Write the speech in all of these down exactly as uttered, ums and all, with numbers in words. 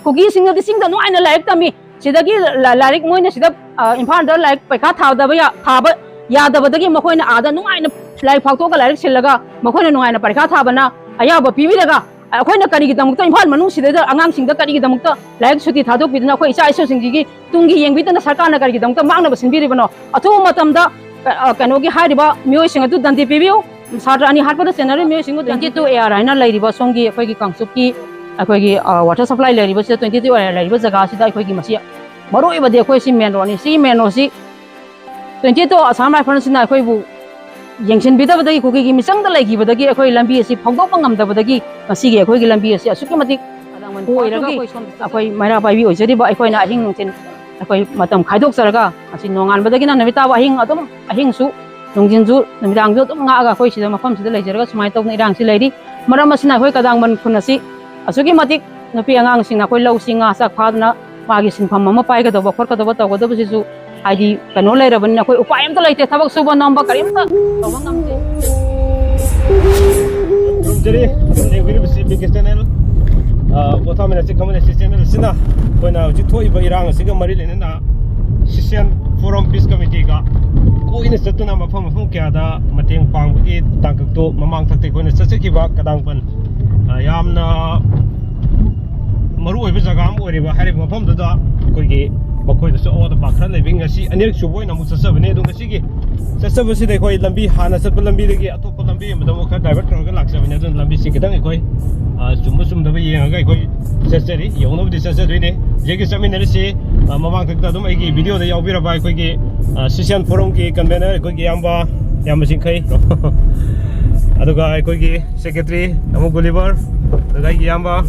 ꯀꯨꯀꯤꯁꯤꯡꯅꯗꯤ ꯆꯤꯡꯗ ꯅꯨꯡꯉꯥꯏꯅ ꯂꯥꯏꯔꯤꯛ ꯇꯝꯃꯤ꯫ ꯁꯤꯗꯒꯤ ꯂ-, ꯂꯥꯏꯔꯤꯛ ꯃꯣꯏꯅ ꯁꯤꯗ, ꯑ, ꯏꯝꯐꯥꯜꯗ ꯂꯥꯏꯔꯤꯛ ꯄꯩꯈꯥ ꯊꯥꯗꯕ ꯌꯥ-, ꯊꯥꯕ ꯌꯥꯗꯕꯗꯒꯤ ꯃꯈꯣꯏꯅ ꯑꯥꯗ ꯅꯨꯡꯉꯥꯏꯅ ꯂꯥꯏꯔꯤꯛ ꯐꯥꯎꯊꯣꯛꯑꯒ ꯂꯥꯏꯔꯤꯛ ꯁꯤꯜꯂꯒ ꯃꯈꯣꯏꯅ ꯅꯨꯡꯉꯥꯏꯅ ꯄꯔꯤꯈꯥ ꯊꯥꯕꯅ ꯑꯌꯥꯕ ꯄꯤꯕꯤꯔꯒ ꯑꯩꯈꯣꯏꯅ ꯀꯔꯤꯒꯤꯗꯃꯛꯇ ꯏꯝꯐꯥꯜ ꯃꯅꯨꯡꯁꯤꯗꯩꯗ ꯑꯉꯥꯡꯁꯤꯡꯗ ꯀꯔꯤꯒꯤꯗꯃꯛꯇ ꯂꯥꯏꯔꯤꯛ ꯁꯨꯇꯤ ꯊꯥꯗꯣꯛꯄꯤꯗꯅ ꯑꯩꯈꯣꯏ ꯏꯆꯥ ꯏꯁꯨꯁꯤꯡꯁꯤꯒꯤ ꯇꯨꯡꯒꯤ ꯌꯦꯡꯕꯤꯗꯅ ꯁꯔꯀꯥꯔꯅ ꯀꯔꯤꯒꯤꯗꯃꯛꯇ ꯃꯥꯡꯅꯕ ꯁꯤꯟꯕꯤꯔꯤꯕꯅꯣ? ꯑꯊꯨꯕ ꯃꯇꯝꯗ, ꯑ, ꯀꯩꯅꯣꯒꯤ ꯍꯥꯏꯔꯤꯕ ꯃꯤꯑꯣꯏꯁꯤꯡ ꯑꯗꯨ ꯗꯟꯗꯤ ꯄꯤꯕꯤꯌꯨ꯫ ꯁꯥꯇ꯭ꯔ ꯑꯅꯤ ꯍꯥꯠꯄꯗ ꯆꯦꯟꯅꯔꯤꯕ ꯃꯤꯑꯣꯏꯁꯤꯡꯕꯨ ꯗꯟꯗꯤ ꯇ꯭ꯋꯦꯟꯇꯤ ꯇꯨ ꯑꯦ ꯑꯥꯔ ꯍꯥꯏꯅ ꯂꯩꯔꯤꯕ ꯁꯣꯝꯒꯤ ꯑꯩꯈꯣꯏꯒꯤ ꯀꯥꯡꯆꯨꯞꯀꯤ ꯑꯩꯈꯣꯏꯒꯤ, ꯑ, ꯋꯥꯇꯔ ꯁꯄ꯭ꯂꯥꯏ ꯂꯩꯔꯤꯕꯁꯤꯗ, ꯇ꯭ꯋꯦꯟꯇꯤ ꯇꯨ ꯑꯦ ꯑꯥꯔ ꯂꯩꯔꯤꯕ ꯖꯒꯥꯁꯤꯗ ꯑꯩꯈꯣꯏꯒꯤ ꯃꯁꯤ ꯃꯔꯨꯑꯣꯏꯕꯗꯤ ꯑꯩꯈꯣꯏ ꯁꯤ ꯃꯦꯟ ꯔꯣꯗꯅꯤ꯫ ꯁꯤ ꯃꯦꯟ ꯔꯣꯗꯁꯤ ꯇ꯭ꯋꯦꯟꯇꯤ ꯇꯨ ꯑꯁꯥꯝ ꯔꯥꯏꯐꯜꯁꯤꯅ ꯑꯩꯈꯣꯏꯕꯨ ꯌꯦꯡꯁꯤꯟꯕꯤꯗꯕꯗꯒꯤ, ꯀꯨꯀꯤꯒꯤ ꯃꯤꯆꯪꯗ ꯂꯩꯈꯤꯕꯗꯒꯤ ꯑꯩꯈꯣꯏ ꯂꯝꯕꯤ ꯑꯁꯤ ꯐꯥꯎꯗꯣꯛꯄ ꯉꯝꯗꯕꯗꯒꯤ ꯉꯁꯤꯒꯤ ꯑꯩꯈꯣꯏꯒꯤ ꯂꯝꯕꯤ ꯑꯁꯤ ꯑꯁꯨꯛꯀꯤ ꯃꯇꯤꯛ ꯑꯣꯏꯔꯒ ꯑꯩꯈꯣꯏ ꯃꯩꯔꯥ ꯄꯥꯏꯕꯤ ꯑꯣꯏꯖꯔꯤꯕ ꯑꯩꯈꯣꯏꯅ ꯑꯍꯤꯡ ꯅꯨꯡꯊꯤꯜ ꯑꯩꯈꯣꯏ ꯃꯇꯝ ꯈꯥꯏꯗꯣꯛꯆꯔꯒ ꯉꯁꯤ ꯅꯣꯡꯉꯥꯟꯕꯗꯒꯤꯅ ꯅꯨꯃꯤꯠ ꯇꯥꯕ ꯑꯍꯤꯡ ꯑꯗꯨꯝ, ꯑꯍꯤꯡꯁꯨ ꯅꯨꯡꯊꯤꯟꯁꯨ ꯅꯨꯃꯤꯗꯥꯡꯁꯨ ꯑꯗꯨꯝ ꯉꯥꯛꯑꯒ ꯑꯩꯈꯣꯏ ꯁꯤꯗ ꯃꯐꯝꯁꯤꯗ ꯂꯩꯖꯔꯒ ꯁꯨꯃꯥꯏꯅ ꯇꯧꯗꯅ ꯏꯔꯥꯡꯁꯤ ꯂꯩꯔꯤ꯫ ꯃꯔꯝ ꯑꯁꯤꯅ ꯑꯩꯈꯣꯏ ꯀꯗꯥꯡꯕꯟ ꯈꯨꯟ ꯑꯁꯤ ꯑꯁꯨꯛꯀꯤ ꯃꯇꯤꯛ ꯅꯨꯄꯤ ꯑꯉꯥꯡꯁꯤꯡꯅ ꯑꯩꯈꯣꯏ ꯂꯧꯁꯤꯡ ꯉꯥ ꯆꯥꯛ ꯐꯥꯗꯅ ꯃꯥꯒꯤ ꯁꯤꯟꯐꯝ ꯑꯃ ꯄꯥꯏꯒꯗꯧꯕ ꯈꯣꯠꯀꯗꯧꯕ ꯇꯧꯒꯗꯕꯁꯤꯁꯨ ꯍꯥꯏꯗꯤ ꯀꯩꯅꯣ ꯂꯩꯔꯕꯅꯤꯅ ꯑꯩꯈꯣꯏ ꯎꯄꯥꯏ ꯑꯝꯇ ꯂꯩꯇꯦ, ꯊꯕꯛ ꯁꯨꯕ ꯅꯣꯝꯕ ꯀꯔꯤꯝꯇ ꯇꯧꯕ ꯉꯝꯗꯦ꯫ ꯈꯨꯔꯨꯝꯖꯔꯤ ꯑꯗꯨꯝ ꯌꯦꯡꯕꯤꯔꯤꯕꯁꯤ ꯕꯤ ꯀꯦ ꯆꯦꯅꯦꯜ, ꯑ, ꯄꯣꯊꯥꯃꯤꯟꯅꯁꯤ ꯈꯪꯃꯤꯟꯅꯁꯤ ꯆꯦꯅꯦꯜ ꯑꯁꯤꯅ ꯑꯩꯈꯣꯏꯅ ꯍꯧꯖꯤꯛ ꯊꯣꯛꯏꯕ ꯏꯔꯥꯡ ꯑꯁꯤꯒ ꯃꯔꯤ ꯂꯩꯅꯅ ꯁꯤꯁꯤꯌꯥꯟ ꯐꯣꯔꯝ ꯄꯤꯁ ꯀꯃꯤꯇꯤꯒ ꯀꯣꯏꯅ ꯆꯠꯇꯨꯅ ꯃꯐꯝ ꯃꯐꯝ ꯀꯌꯥꯗ ꯃꯇꯦꯡ ꯄꯥꯡꯕꯒꯤ ꯇꯥꯡꯀꯛꯇꯨ ꯃꯃꯥꯡ ꯊꯛꯇ ꯑꯩꯈꯣꯏꯅ ꯆꯠꯆꯈꯤꯕ ꯀꯗꯥꯡꯄꯟ, ꯑ, ꯌꯥꯝꯅ ꯃꯔꯨꯑꯣꯏꯕ ꯖꯒꯥ ꯑꯃ ꯑꯣꯏꯔꯤꯕ ꯍꯥꯏꯔꯤꯕ ꯃꯐꯝꯗꯨꯗ ꯑꯩꯈꯣꯏꯒꯤ ꯃꯈꯣꯏꯗꯁꯨ ꯑꯋꯥꯠ ꯑꯄꯥ ꯈꯔ ꯂꯩꯕꯒꯤ ꯉꯁꯤ ꯑꯅꯤꯔꯛ ꯁꯨꯕ ꯑꯣꯏꯅ ꯑꯃꯨꯛ ꯆꯠꯆꯕꯅꯦ꯫ ꯑꯗꯣ ꯉꯁꯤꯒꯤ ꯆꯠꯆꯕꯁꯤꯗ ꯑꯩꯈꯣꯏ ꯂꯝꯕꯤ, ꯍꯥꯟꯅ ꯆꯠꯄ ꯂꯝꯕꯤꯗꯒꯤ ꯑꯇꯣꯞꯄ ꯂꯝꯕꯤ ꯑꯃꯗ ꯑꯃꯨꯛ ꯈꯔ divert ꯇꯧꯔꯒ ꯂꯥꯛꯆꯕꯅꯦ꯫ ꯑꯗꯨꯅ ꯂꯝꯕꯤꯁꯤ ꯈꯤꯇꯪ ꯑꯩꯈꯣꯏ, ꯑ, ꯆꯨꯝꯕ ꯆꯨꯝꯗꯕ ꯌꯦꯡꯉꯒ ꯑꯩꯈꯣꯏ ꯆꯠꯆꯔꯤ꯫ ꯌꯧꯅꯕꯗꯤ ꯆꯠꯆꯗꯣꯏꯅꯦ꯫ ꯍꯧꯖꯤꯛꯀꯤ ꯆꯠꯃꯤꯟꯅꯔꯤꯁꯤ, ꯑ, ꯃꯃꯥꯡ ꯊꯛꯇ ꯑꯗꯨꯝ ꯑꯩꯒꯤ video ꯗ ꯌꯥꯎꯕꯤꯔꯕ ꯑꯩꯈꯣꯏꯒꯤ, ꯑ, ꯁꯤꯁꯤꯌꯥꯟ ꯐꯣꯔꯝꯒꯤ convener ꯑꯩꯈꯣꯏꯒꯤ ꯏꯌꯥꯝꯕ, ꯏꯌꯥꯝꯕ ꯆꯤꯡꯈꯩ꯫ ꯑꯗꯨꯒ ꯑꯩꯈꯣꯏꯒꯤ secretary ꯇꯥꯃꯣ ꯒꯨꯂꯤꯚꯔ, ꯑꯗꯨꯒ ꯑꯩꯒꯤ ꯏꯌꯥꯝꯕ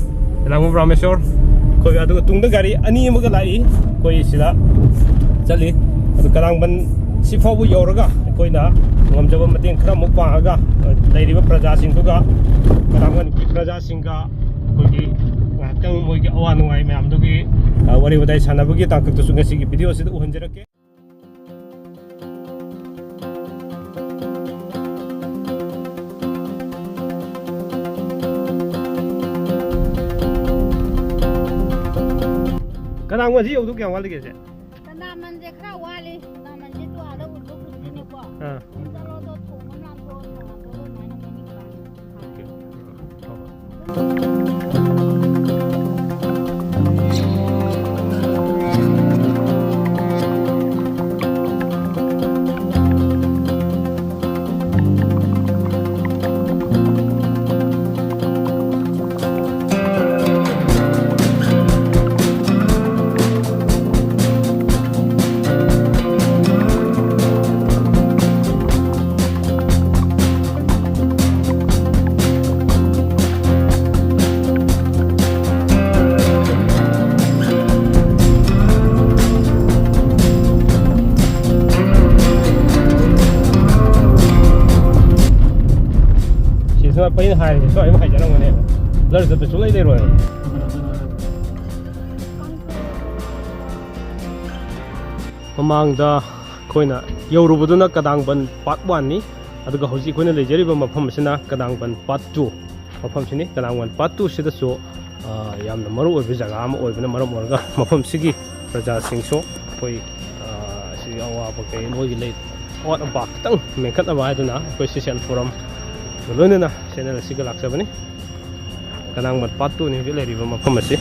ꯂꯥꯡꯕꯝ ꯔꯥꯃꯦꯁꯣꯔ, ꯑꯩꯈꯣꯏ, ꯑꯗꯨꯒ ꯇꯨꯡꯗ ꯒꯥꯔꯤ ꯑꯅꯤ ꯑꯃꯒ ꯂꯥꯛꯏ꯫ ꯑꯩꯈꯣꯏ ꯁꯤꯗ ꯆꯠꯂꯤ꯫ ꯑꯗꯨ ꯀꯗꯥꯡꯕꯟ ꯁꯤ ꯐꯥꯎꯕ ꯌꯧꯔꯒ ꯑꯩꯈꯣꯏꯅ ꯉꯝꯖꯕ ꯃꯇꯦꯡ ꯈꯔ ꯑꯃꯨꯛ ꯄꯥꯡꯉꯒ, ꯑ, ꯂꯩꯔꯤꯕ ꯄ꯭ꯔꯖꯥꯁꯤꯡꯗꯨꯒ, ꯀꯗꯥꯡꯕꯟ ꯄ꯭ꯔꯖꯥꯁꯤꯡꯒ ꯑꯩꯈꯣꯏꯒꯤ ꯉꯥꯏꯍꯥꯛꯇꯪ ꯃꯣꯏꯒꯤ ꯑꯋꯥ ꯅꯨꯡꯉꯥꯏ ꯃꯌꯥꯝꯗꯨꯒꯤ, ꯑ, ꯋꯥꯔꯤ ꯋꯥꯇꯥꯏ ꯁꯥꯟꯅꯕꯒꯤ ꯇꯥꯡꯀꯛꯇꯨꯁꯨ ꯉꯁꯤꯒꯤ video ꯑꯁꯤꯗ ꯎꯍꯟꯖꯔꯛꯀꯦ꯫ ꯀꯅꯥꯡ ꯃꯟꯁꯤ ꯌꯧꯗꯧ ꯀꯌꯥꯝ ꯋꯥꯠꯂꯤꯒꯦ ꯁꯦ? ꯀꯅꯥꯡ ꯃꯟꯁꯦ ꯈꯔ ꯋꯥꯠꯂꯤ꯫ ꯀꯅꯥꯡ ꯃꯟꯁꯦ ꯇꯨ ꯑꯥꯗ ꯎꯠꯊꯣꯛꯈꯤꯗꯣꯏꯅꯦꯀꯣ꯫ ꯑꯥ꯫ ꯁꯨꯝ ꯆꯠꯂꯣꯗꯣ ꯊꯣꯡ ꯑꯃ ꯂꯥꯟꯊꯣꯛꯑꯣ, ꯊꯣꯡ ꯂꯥꯟꯊꯣꯛꯑꯒ ꯑꯗꯨꯃꯥꯏꯅ ꯃꯅꯤꯡ ꯄꯥꯡꯉꯦ꯫ ꯁꯤꯁꯨ ꯑꯩꯅ ꯍꯥꯏꯔꯤꯁꯦ ꯁ꯭ꯋꯥꯏ ꯑꯃ ꯍꯥꯏꯖꯔꯝꯒꯅꯦꯕ꯫ ꯂꯔ ꯆꯠꯄ ꯁꯨꯡꯂꯩ ꯂꯩꯔꯣꯏꯕ꯫ ꯃꯃꯥꯡꯗ ꯑꯩꯈꯣꯏꯅ ꯌꯧꯔꯨꯕꯗꯨꯅ ꯀꯗꯥꯡꯕꯟ ꯄꯥꯔꯠ ꯋꯥꯟꯅꯤ, ꯑꯗꯨꯒ ꯍꯧꯖꯤꯛ ꯑꯩꯈꯣꯏꯅ ꯂꯩꯖꯔꯤꯕ ꯃꯐꯝ ꯑꯁꯤꯅ ꯀꯗꯥꯡꯕꯟ ꯄꯥꯔꯠ ꯇꯨ꯫ ꯃꯐꯝꯁꯤꯅꯤ꯫ ꯀꯗꯥꯡꯕꯟ ꯄꯥꯔꯠ ꯇꯨꯁꯤꯗꯁꯨ, ꯑ, ꯌꯥꯝꯅ ꯃꯔꯨ ꯑꯣꯏꯕ ꯖꯒꯥ ꯑꯃ ꯑꯣꯏꯕꯅ ꯃꯔꯝ ꯑꯣꯏꯔꯒ ꯃꯐꯝꯁꯤꯒꯤ ꯄ꯭ꯔꯖꯥꯁꯤꯡꯁꯨ ꯑꯩꯈꯣꯏ, ꯑ, ꯁꯤꯒꯤ ꯑꯋꯥꯕ ꯀꯩ ꯃꯣꯏꯒꯤ ꯂꯩ ꯑꯋꯥꯠ ꯑꯄꯥ ꯈꯤꯇꯪ ꯃꯦꯟꯈꯠꯅꯕ ꯍꯥꯏꯗꯨꯅ ꯑꯩꯈꯣꯏ ꯁꯣꯁꯦꯜ ꯐꯣꯔꯝꯒ ꯂꯣꯏꯅꯅ ꯆꯦꯅꯦꯜ ꯑꯁꯤꯒ ꯂꯥꯛꯆꯕꯅꯤ꯫ ꯀꯗꯥꯡꯕꯟ ꯄꯥꯔꯠ ꯇꯨꯅꯤ ꯍꯧꯖꯤꯛ ꯂꯩꯔꯤꯕ ꯃꯐꯝ ꯑꯁꯤ꯫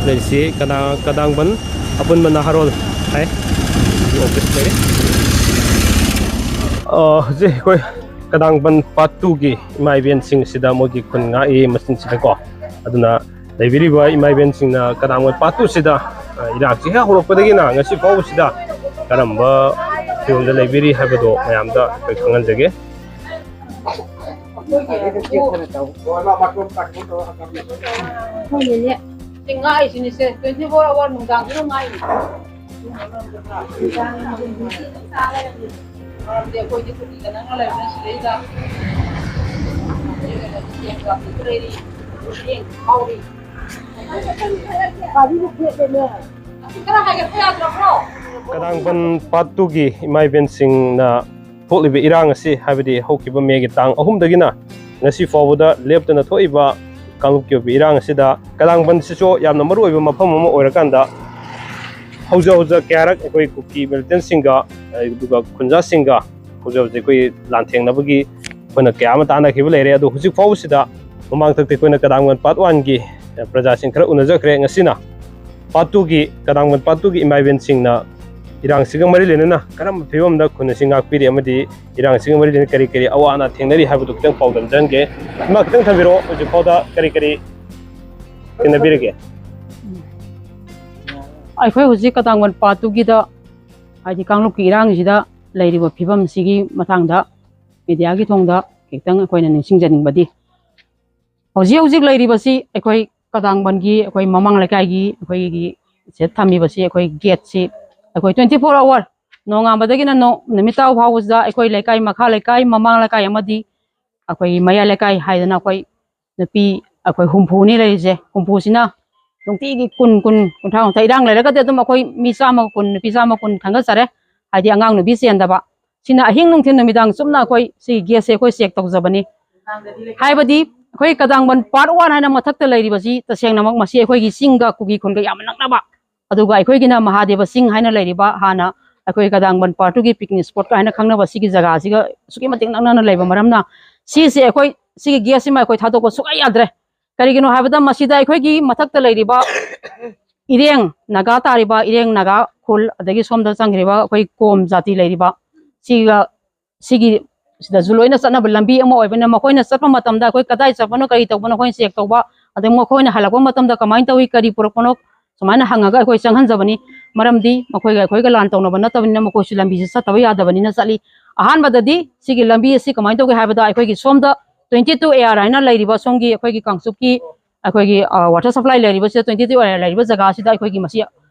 ꯂꯩꯔꯤꯁꯤ ꯀꯗꯥ-, ꯀꯗꯥꯡꯕꯟ ꯑꯄꯨꯟꯕ ꯅꯍꯥꯔꯣꯜ ꯍꯥꯏ ꯑꯣꯐꯤꯁ ꯂꯩꯔꯦ꯫ ꯑ, ꯍꯧꯖꯤꯛ ꯑꯩꯈꯣꯏ ꯀꯗꯥꯡꯕꯟ ꯄꯥꯔꯠ ꯇꯨꯒꯤ ꯏꯃꯥ ꯏꯕꯦꯟꯁꯤꯡꯁꯤꯗ ꯃꯣꯏꯒꯤ ꯈꯨꯟ ꯉꯥꯛꯏ ꯃꯆꯤꯟꯁꯤꯗꯀꯣ꯫ ꯑꯗꯨꯅ ꯂꯩꯕꯤꯔꯤꯕ ꯏꯃꯥ ꯏꯕꯦꯟꯁꯤꯡꯅ ꯀꯗꯥꯡꯕꯟ ꯄꯥꯔꯠ ꯇꯨꯁꯤꯗ, ꯑ, ꯏꯔꯥꯡꯁꯤ ꯍꯦꯛ ꯍꯧꯔꯛꯄꯗꯒꯤꯅ ꯉꯁꯤ ꯐꯥꯎꯕꯁꯤꯗ ꯀꯔꯝꯕ ꯐꯤꯕꯝꯗ ꯂꯩꯕꯤꯔꯤ ꯍꯥꯏꯕꯗꯣ ꯃꯌꯥꯝꯗ ꯑꯩꯈꯣꯏ ꯈꯪꯍꯟꯖꯒꯦ꯫ ꯉꯥꯏꯁꯤꯅꯤꯁꯦ, twenty four hour ꯅꯨꯡꯗꯥꯡꯗꯨꯗ ꯉꯥꯏꯔꯤ꯫ ꯃꯔꯝꯗꯤ ꯑꯩꯈꯣꯏꯗꯤ ꯀꯨꯀꯤꯒ ꯅꯪꯒ ꯂꯩꯔꯕꯅꯤꯅ ꯁꯤꯗꯩꯗ ꯂꯩꯔꯤ꯫ ꯈꯔ ꯍꯥꯏꯒꯠꯄ ꯌꯥꯗ꯭ꯔꯕ꯭ꯔꯣ? ꯀꯗꯥꯡꯕꯟ ꯄꯥꯔꯠ ꯇꯨꯒꯤ ꯏꯃꯥ ꯏꯕꯦꯟꯁꯤꯡꯅ ꯊꯣꯛꯂꯤꯕ ꯏꯔꯥꯡ ꯑꯁꯤ, ꯍꯥꯏꯕꯗꯤ ꯍꯧꯈꯤꯕ ꯃꯦꯒꯤ ꯇꯥꯡ ꯑꯍꯨꯝꯗꯒꯤꯅ ꯉꯁꯤ ꯐꯥꯎꯕꯗ ꯂꯦꯞꯇꯅ ꯊꯣꯛꯏꯕ ꯀꯥꯡꯂꯨꯞꯀꯤ ꯑꯣꯏꯕ ꯏꯔꯥꯡ ꯑꯁꯤꯗ ꯀꯗꯥꯡꯕꯟꯁꯤꯁꯨ ꯌꯥꯝꯅ ꯃꯔꯨ ꯑꯣꯏꯕ ꯃꯐꯝ ꯑꯃ ꯑꯣꯏꯔꯀꯥꯟꯗ, ꯍꯧꯖ ꯍꯧꯖ ꯀꯌꯥꯔꯛ ꯑꯩꯈꯣꯏ ꯀꯨꯀꯤ ꯃꯤꯂꯤꯇꯦꯟꯁꯤꯡꯒ, ꯑꯗꯨꯒ ꯈꯨꯟꯖꯥꯁꯤꯡꯒ ꯍꯧꯖꯤꯛ ꯍꯧꯖꯤꯛ ꯑꯩꯈꯣꯏ ꯂꯥꯟꯊꯦꯡꯅꯕꯒꯤ ꯑꯩꯈꯣꯏꯅ ꯀꯌꯥ ꯑꯃ ꯇꯥꯟꯅꯈꯤꯕ ꯂꯩꯔꯦ꯫ ꯑꯗꯣ ꯍꯧꯖꯤꯛ ꯐꯥꯎꯕꯁꯤꯗ ꯃꯃꯥꯡꯊꯛꯇ ꯑꯩꯈꯣꯏꯅ ꯀꯗꯥꯡꯕꯟ ꯄꯥꯔꯠ ꯋꯥꯟꯒꯤ ꯄ꯭ꯔꯖꯥꯁꯤꯡ ꯈꯔ ꯎꯅꯖꯈ꯭ꯔꯦ꯫ ꯉꯁꯤꯅ ꯄꯥꯔꯠ ꯇꯨꯒꯤ, ꯀꯗꯥꯡꯕꯟ ꯄꯥꯔꯠ ꯇꯨꯒꯤ ꯏꯃꯥ ꯏꯕꯦꯟꯁꯤꯡꯅ ꯏꯔꯥꯡꯁꯤꯒ ꯃꯔꯤ ꯂꯩꯅꯅ ꯀꯔꯝꯕ ꯐꯤꯕꯝꯗ ꯈꯨꯟ ꯑꯁꯤ ꯉꯥꯛꯄꯤꯔꯤ ꯑꯃꯗꯤ ꯏꯔꯥꯡꯁꯤꯒ ꯃꯔꯤ ꯂꯩꯅꯅ ꯀꯔꯤ ꯀꯔꯤ ꯑꯋꯥ ꯑꯅꯥ ꯊꯦꯡꯅꯔꯤ ꯍꯥꯏꯕꯗꯨ ꯈꯤꯇꯪ ꯄꯥꯎꯗꯝꯖꯍꯟꯒꯦ꯫ ꯏꯃꯥ, ꯈꯤꯇꯪ ꯊꯝꯕꯤꯔꯛꯑꯣ, ꯍꯧꯖꯤꯛ ꯐꯥꯎꯗ ꯀꯔꯤ ꯀꯔꯤ ꯊꯦꯡꯅꯕꯤꯔꯒꯦ? ꯑꯩꯈꯣꯏ ꯍꯧꯖꯤꯛ ꯀꯗꯥꯡꯕꯟ ꯄꯥꯔꯠ ꯇꯨꯒꯤꯗ, ꯍꯥꯏꯗꯤ ꯀꯥꯡꯂꯨꯞꯀꯤ ꯏꯔꯥꯡꯁꯤꯗ ꯂꯩꯔꯤꯕ ꯐꯤꯕꯝꯁꯤꯒꯤ ꯃꯇꯥꯡꯗ ꯃꯦꯗꯤꯌꯥꯒꯤ ꯊꯣꯡꯗ ꯈꯤꯇꯪ ꯑꯩꯈꯣꯏꯅ ꯅꯤꯡꯁꯤꯡꯖꯅꯤꯡꯕꯗꯤ, ꯍꯧꯖꯤꯛ ꯍꯧꯖꯤꯛ ꯂꯩꯔꯤꯕꯁꯤ ꯑꯩꯈꯣꯏ ꯀꯗꯥꯡꯕꯟꯒꯤ, ꯑꯩꯈꯣꯏ ꯃꯃꯥꯡ ꯂꯩꯀꯥꯏꯒꯤ, ꯑꯩꯈꯣꯏꯒꯤ ꯁꯤꯗ ꯊꯝꯃꯤꯕꯁꯤ, ꯑꯩꯈꯣꯏ ꯒꯦꯠꯁꯤ ꯑꯩꯈꯣꯏ ꯇ꯭ꯋꯦꯟꯇꯤ ꯐꯣꯔ ꯑꯋꯥꯔ, ꯅꯣꯡꯉꯥꯟꯕꯗꯒꯤꯅ ꯅꯣ-, ꯅꯨꯃꯤꯠ ꯇꯥꯕ ꯐꯥꯎꯕꯁꯤꯗ ꯑꯩꯈꯣꯏ ꯂꯩꯀꯥꯏ, ꯃꯈꯥ ꯂꯩꯀꯥꯏ, ꯃꯃꯥꯡ ꯂꯩꯀꯥꯏ ꯑꯃꯗꯤ ꯑꯩꯈꯣꯏꯒꯤ ꯃꯌꯥꯏ ꯂꯩꯀꯥꯏ ꯍꯥꯏꯗꯅ ꯑꯩꯈꯣꯏ ꯅꯨꯄꯤ ꯑꯩꯈꯣꯏ ꯍꯨꯝꯐꯨꯅꯤ ꯂꯩꯔꯤꯁꯦ꯫ ꯍꯨꯝꯐꯨꯁꯤꯅ ꯅꯨꯡꯇꯤꯒꯤ ꯀꯨꯟ, ꯀꯨꯟ, ꯀꯨꯟꯊ꯭ꯔꯥ, ꯀꯨꯟꯊ꯭ꯔꯥ, ꯏꯔꯥꯡ ꯂꯩꯔꯒꯗꯤ ꯑꯗꯨꯝ ꯑꯩꯈꯣꯏ ꯃꯤ ꯆꯥꯝꯃ ꯀꯨꯟ, ꯅꯨꯄꯤ ꯆꯥꯝꯃ ꯀꯨꯟ ꯈꯟꯒꯠꯆꯔꯦ꯫ ꯍꯥꯏꯗꯤ ꯑꯉꯥꯡ ꯅꯨꯄꯤ ꯆꯦꯟꯗꯕ꯫ ꯁꯤꯅ ꯑꯍꯤꯡ ꯅꯨꯡꯊꯤꯜ ꯅꯨꯃꯤꯗꯥꯡ ꯆꯨꯞꯅ ꯑꯩꯈꯣꯏ ꯁꯤ ꯒꯦꯠꯁꯦ ꯑꯩꯈꯣꯏ ꯆꯦꯛ ꯇꯧꯖꯕꯅꯤ꯫ ꯍꯥꯏꯕꯗꯤ ꯑꯩꯈꯣꯏ ꯀꯗꯥꯡꯕꯟ ꯄꯥꯔꯠ ꯋꯥꯟ ꯍꯥꯏꯅ ꯃꯊꯛꯇ ꯂꯩꯔꯤꯕꯁꯤ ꯇꯁꯦꯡꯅꯃꯛ ꯃꯁꯤ ꯑꯩꯈꯣꯏꯒꯤ ꯆꯤꯡꯒ ꯀꯨꯀꯤ ꯈꯨꯜꯒ ꯌꯥꯝꯅ ꯅꯛꯅꯕ, ꯑꯗꯨꯒ ꯑꯩꯈꯣꯏꯒꯤꯅ ꯃꯍꯥꯗꯦꯕ ꯆꯤꯡ ꯍꯥꯏꯅ ꯂꯩꯔꯤꯕ, ꯍꯥꯟꯅ ꯑꯩꯈꯣꯏ ꯀꯗꯥꯡꯕꯟ ꯄꯥꯔꯠ ꯇꯨꯒꯤ ꯄꯤꯛꯅꯤꯛ ꯁ꯭ꯄꯣꯠꯀ ꯍꯥꯏꯅ ꯈꯪꯅꯕ ꯁꯤꯒꯤ ꯖꯒꯥꯁꯤꯒ ꯑꯁꯨꯛꯀꯤ ꯃꯇꯤꯛ ꯅꯛꯅꯅ ꯂꯩꯕ ꯃꯔꯝꯅ, ꯁꯤꯁꯦ ꯑꯩꯈꯣꯏ ꯁꯤꯒꯤ ꯒꯦꯠꯁꯤꯃ ꯑꯩꯈꯣꯏ ꯊꯥꯗꯣꯛꯄ ꯁꯨꯡꯌꯥ ꯌꯥꯗ꯭ꯔꯦ꯫ ꯀꯔꯤꯒꯤꯅꯣ ꯍꯥꯏꯕꯗ ꯃꯁꯤꯗ ꯑꯩꯈꯣꯏꯒꯤ ꯃꯊꯛꯇ ꯂꯩꯔꯤꯕ ꯏꯔꯦꯡ ꯅꯥꯒꯥ ꯇꯥꯔꯤꯕ, ꯏꯔꯦꯡ ꯅꯥꯒꯥ ꯈꯨꯜ, ꯑꯗꯒꯤ ꯁꯣꯝꯗ ꯆꯪꯈ꯭ꯔꯤꯕ ꯑꯩꯈꯣꯏ ꯀꯣꯝ ꯖꯥꯇꯤ ꯂꯩꯔꯤꯕ, ꯁꯤꯒ, ꯁꯤꯒꯤ ꯁꯤꯗꯁꯨ ꯂꯣꯏꯅ ꯆꯠꯅꯕ ꯂꯝꯕꯤ ꯑꯃ ꯑꯣꯏꯕꯅꯤꯅ, ꯃꯈꯣꯏꯅ ꯆꯠꯄ ꯃꯇꯝꯗ ꯑꯩꯈꯣꯏ ꯀꯗꯥꯏ ꯆꯠꯄꯅꯣ, ꯀꯔꯤ ꯇꯧꯕꯅꯣ, ꯑꯩꯈꯣꯏꯅ ꯆꯦꯛ ꯇꯧꯕ, ꯑꯗꯩ ꯃꯈꯣꯏꯅ ꯍꯜꯂꯛꯄ ꯃꯇꯝꯗ ꯀꯃꯥꯏꯅ ꯇꯧꯏ, ꯀꯔꯤ ꯄꯨꯔꯛꯄꯅꯣ, ꯁꯨꯃꯥꯏꯅ ꯍꯪꯉꯒ ꯑꯩꯈꯣꯏ ꯆꯪꯍꯟꯖꯕꯅꯤ꯫ ꯃꯔꯝꯗꯤ ꯃꯈꯣꯏꯒ ꯑꯩꯈꯣꯏꯒ ꯂꯥꯟ ꯇꯧꯅꯕ ꯅꯠꯇꯕꯅꯤꯅ, ꯃꯈꯣꯏꯁꯨ ꯂꯝꯕꯤꯁꯤ ꯆꯠꯇꯕ ꯌꯥꯗꯕꯅꯤꯅ ꯆꯠꯂꯤ꯫ ꯑꯍꯥꯟꯕꯗꯗꯤ ꯁꯤꯒꯤ ꯂꯝꯕꯤ ꯑꯁꯤ ꯀꯃꯥꯏꯅ ꯇꯧꯒꯦ ꯍꯥꯏꯕꯗ, ꯑꯩꯈꯣꯏꯒꯤ ꯁꯣꯝꯗ ꯇ꯭ꯋꯦꯟꯇꯤ ꯇꯨ ꯑꯦ ꯑꯥꯔ ꯍꯥꯏꯅ ꯂꯩꯔꯤꯕ ꯁꯣꯝꯒꯤ ꯑꯩꯈꯣꯏꯒꯤ ꯀꯥꯡꯆꯨꯞꯀꯤ ꯑꯩꯈꯣꯏꯒꯤ ꯋꯥꯇꯔ ꯁꯄ꯭ꯂꯥꯏ ꯂꯩꯔꯤꯕꯁꯤꯗ, ꯇ꯭ꯋꯦꯟꯇꯤ ꯇꯨ ꯑꯦ ꯑꯥꯔ ꯂꯩꯔꯤꯕ ꯖꯒꯥꯁꯤꯗ ꯑꯩꯈꯣꯏꯒꯤ ꯃꯁꯤ